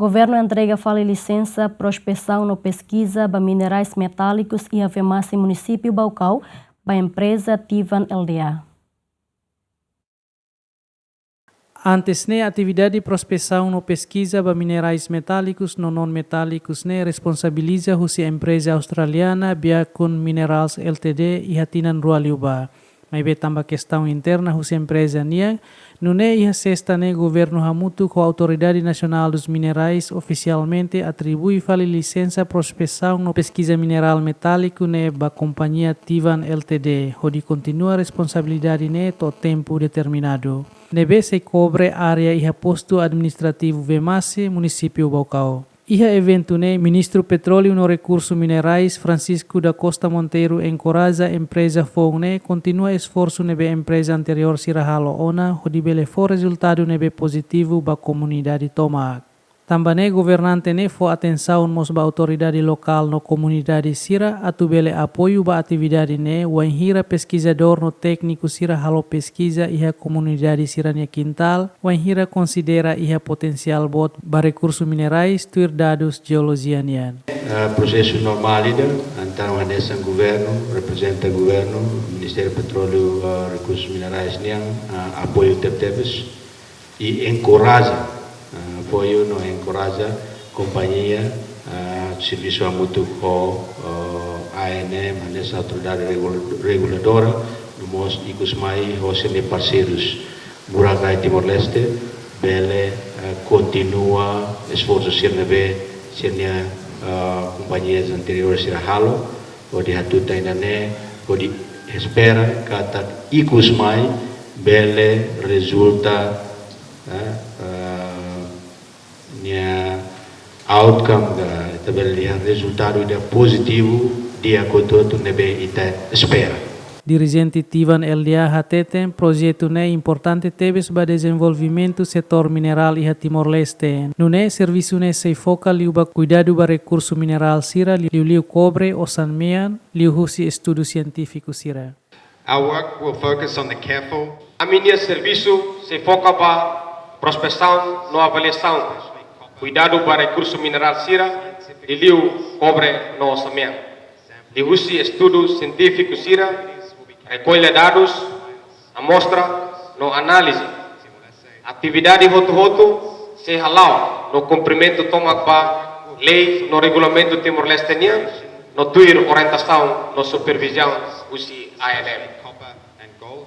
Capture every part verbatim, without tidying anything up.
Governu entrega fali lisensa prospesaun no peskiza ba minerais metálikus iha Vemasse, Munisípiu Baucau, ba empreza Tivan L D A. Antes ne'e, atividade prospesaun no peskiza ba minerais metálikus no non-metálikus ne'e responsabiliza husi empreza australiana Beacon Minerals L T D iha tinan rua liubá. Maibé tanba kestaun interna husi empreza nian, nune'e iha sesta ne'e governu hamutuk ho Autoridade Nacional dos Minerais ofisialmente atribui fali lisensa prospesaun no peskiza minerál metáliku ne'e ba kompañia Tivan L T D, hodi kontinua responsabilidade ne'e to'o tempu determinadu. Ne'ebé sei kobre área iha postu administrativu Vemasse, Munisípiu Baucau. Iha eventu ne'e, Ministru Petróleu no Rekursu Minerais, Francisco da Costa Monteiro, enkoraja empreza foun ne'e kontinua esforsu ne'ebé empreza anteriór sira halo ona, hodi bele fó rezultadu ne'ebé pozitivu ba komunidade tomak. Tanba ne'e, governante ne'e fó atensaun mós ba autoridade lokál no komunidade sira atu bele apoiu ba atividade ne'e, wainhira peskizadór no tékniku sira halo peskiza iha komunidade sira-nia kintál, wainhira konsidera iha potensiál boot ba rekursu minerais tuir dadus jeolojia nian. Eh, prosesu normál ida, entaun hanesan governu, reprezenta governu, Ministériu Petróleu, eh, Rekursus Minerais nian, eh, apoiu tebetebes i enkoraja, eh, apoiu no enkoraja kompañia, eh, servisu hamutuk ho, eh, A N M, hanesan Autoridade Regul-, Reguladora, no mós ikus mai ho sira-nia parseirus. Burak Rai Timor-Leste bele, eh, kontinua esforsu sira ne'ebé sira-nia, eh, kompañias anteriór sira halo, hodi hatutan ida-ne'e, hodi espera katak ikus mai bele rezulta, eh, eh, nia outcome ka ita bele lihat rezultadu ida pozitivu di'ak hotu-hotu ne'ebé ita espera. Dirijente Tivan L D A hateten, projetu ne'e importante tebes ba dezenvolvimentu setór minerál iha Timor-Leste. Nune'e servisu ne'e sei foka liu ba kuidadu ba rekursu minerál sira, liuliu kobre, osan-mean, liuhusi estudu sientífiku sira. Our work will focus on the careful. Ami-nia servisu sei foka ba prospesaun no avaliasaun, kuidadu ba rekursu minerál sira, liuliu kobre no osan-mean. Liuhusi estudu sientífiku sira, rekolla dadus, amostra no análize. Atividade hotu-hotu sei hala'o no kumprimentu tomak ba lei no regulamentu Timor-Leste nian, no tuir orientasaun no supervizaun husi A N M.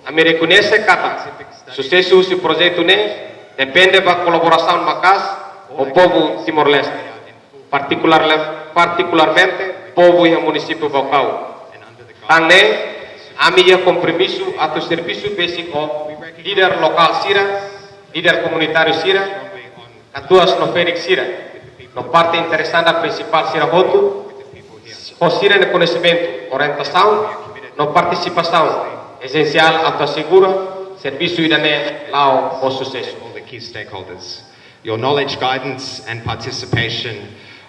Ami rekoñese katak susesu husi projetu ne'e depende ba kolaborasaun maka'as ho povu Timor-Leste, partikular-, partikularmente povu iha Munisípiu Baucau. Tan ne'e, ami iha kompromisu atu servisu besik ho líder lokál sira, líder komunitáriu sira, katuas no ferik sira, no parte interesada prinsipál sira hotu, ho sira-nia koñesimentu, orientasaun no partisipasaun esensiál atu asegura servisu ida-ne'e la'o ho susesu. All the key stakeholders. Your knowledge, guidance, and participation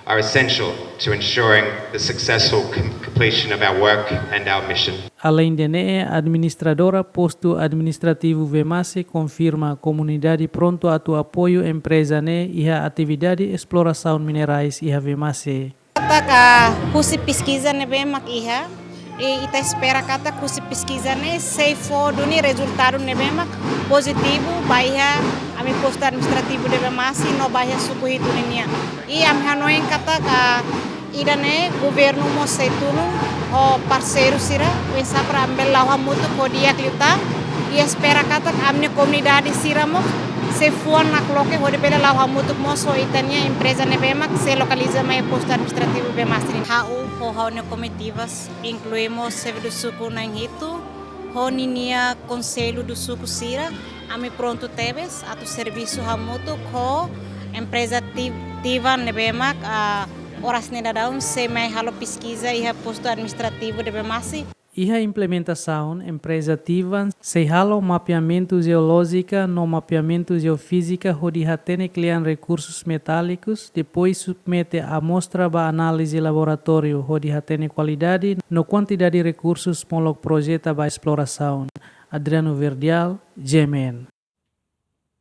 are essential to ensuring the successful com-, completion of our work and our mission. Aleinde ne'e, administradora postu administrativu Vemasse konfirma komunidade prontu atu apoiu empreza ne'e iha atividade esplorasaun minerais iha Vemasse. Katak husi peskiza ne'ebé mak iha, i ita espera katak husi peskiza ne'e sei fó duni rezultadu ne'ebé mak pozitivu ba iha ami postu administrativu de Vemasse no ba iha suku hitu ninian. I ami hanoin katak ida-ne'e governu mós sei tulun ho parseiru sira, oinsá para ami bele la'o hamutuk ho di'ak liután. I espera katak ami-nia komunidade sira mós sei fuan nakloke hodi bele la'o hamutuk mós ho ita-nia empreza ne'ebé mak sei lokaliza mai postu administrativu Vemasse nian. Ha'u ho ha'u-nia komitivas, inklui mós xefe do suku na'in hitu, ho ninia konsellu do suku sira, ami prontu tebes atu servisu hamutuk ho empreza Ti-, Tivan ne'ebé mak, ah, oras ne'e daudaun sei mai halo peskiza iha postu administrativu de Vemasse. Iha implementasaun, empreza Tivan sei halo mapeamentu jeolójika no mapeamentu jeofízika hodi hatene kle'an rekursus metálikus, depois submete amostra ba análize laboratóriu hodi hatene kualidade no kuantidade rekursus molok projeta ba esplorasaun. Adriano Verdial, G M N.